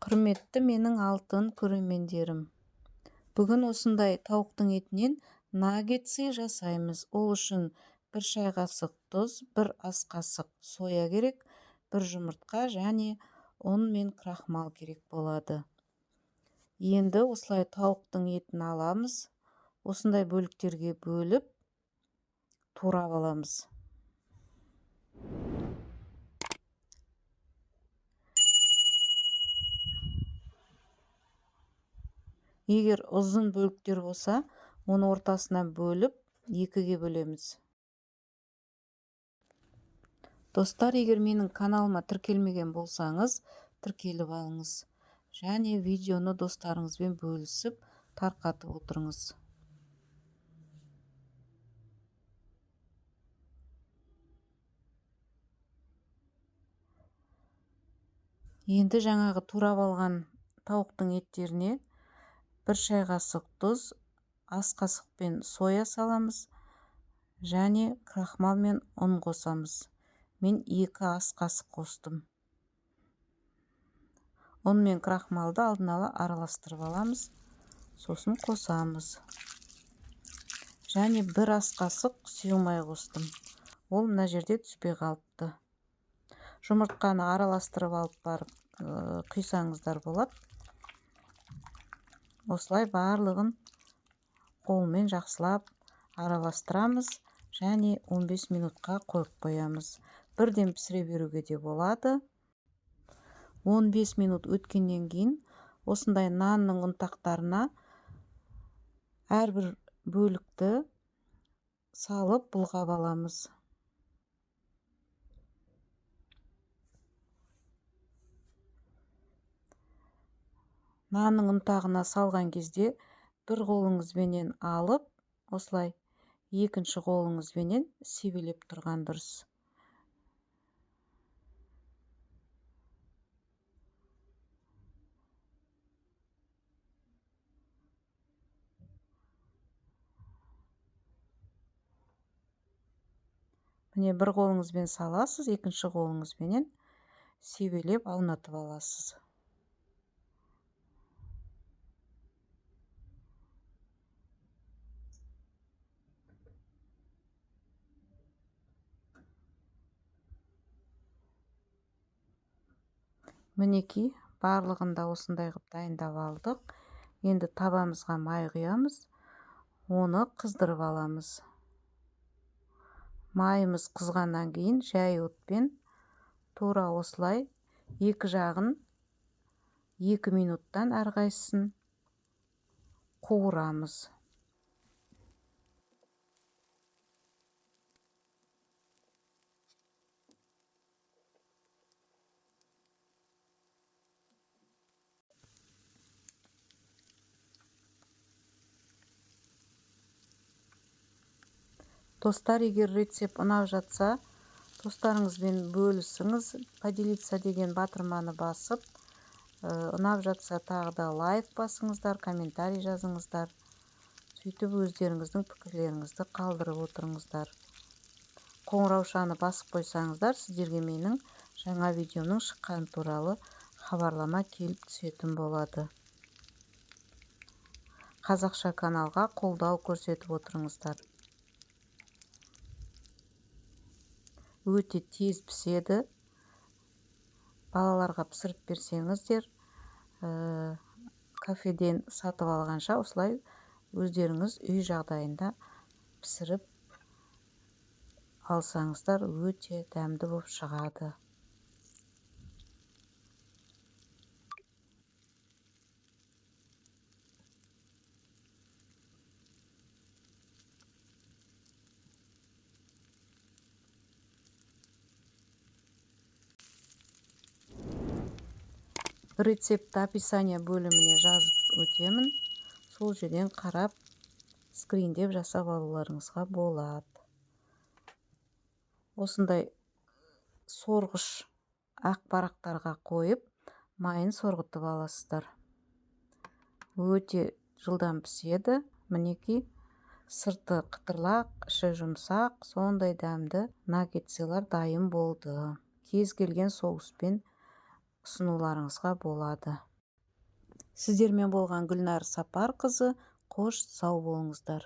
Құрметті менің алтын көрермендерім! Бүгін осындай тауықтың етінен наггетсы жасаймыз. Ол үшін 1 шай қасық тұз, 1 ас қасық соя керек, 1 жұмыртқа және ұн мен крахмал керек болады. Енді осылай тауықтың етін аламыз, осындай бөліктерге бөліп турап аламыз. Егер ұзын бөліктер болса, оны ортасынан бөліп, екіге бөлеміз. Достар, егер менің каналыма тіркелмеген болсаңыз, тіркеліп алыңыз. Және видеоны достарыңызбен бөлісіп, тарқатып отырыңыз. Енді жаңағы турап алған тауықтың еттеріне 1 шай қасық тұз, ас қасықпен соя саламыз және крахмал мен ұн қосамыз. Мен 2 ас қасық қостым. Ұн мен крахмалды алдын ала араластырып аламыз, сосын қосамыз. Және 1 ас қасық сұйық май қостым. Ол мына жерде түспей қалыпты. Жұмыртқаны араластырып алып барып, құйсаңыздар болады. Осылай барлығын қолмен жақсылап араластырамыз және 15 минутқа қойып қоямыз. Бірден пісіре беруге де болады. 15 минут өткеннен кейін осындай нанның ұнтақтарына әрбір бөлікті салып бұлғап аламыз. Нанның ұнтағына салған кезде бір қолыңызбенен алып, осылай екінші қолыңызбенен себелеп тұрған дұрыс. Міне, бір қолыңызбен саласыз, екінші қолыңызбенен себелеп аунатып аласыз. Мінекей, барлығын да осындай қылып дайындап алдық. Енді табамызға май құямыз, оны қыздырып аламыз. Майымыз қызғаннан кейін жай отпен тура осылай екі жағын 2 минуттан әрқайсысын қуырамыз. Достар, егер рецепт ұнап жатса, достарыңызбен бөлісіңіз, поделиться деген батырманы басып, ұнап жатса тағы да лайк басыңыздар, комментарий жазыңыздар. Сөйтіп өздеріңіздің пікірлеріңізді қалдырып отырыңыздар. Қоңыраушаны басып қойсаңыздар, сіздерге менің жаңа видеомның шыққаны туралы хабарлама келіп түсетін болады. Қазақша каналға қолдау көрсетіп отырыңыздар. Өте тез піседі. Балаларға пісіріп берсеңіздер, кафеден сатып алғанша осылай өздеріңіз үй жағдайында пісіріп алсаңыздар өте дәмді болып шығады. Рецептті описание бөліміне жазып өтемін. Сол жерден қарап, скриндеп жасап алуларыңызға болады. Осындай сорғыш ақ парақтарға қойып, майын сорғытып аласыздар. Өте жылдам піседі. Мінекей, сырты қытырлақ, іші жұмсақ, сондай дәмді наггетсылар дайын болды. Кез келген соуспен ұсынуларыңызға болады. Сіздермен болған Гүлнар Сапарқызы. Қош, сау болыңыздар.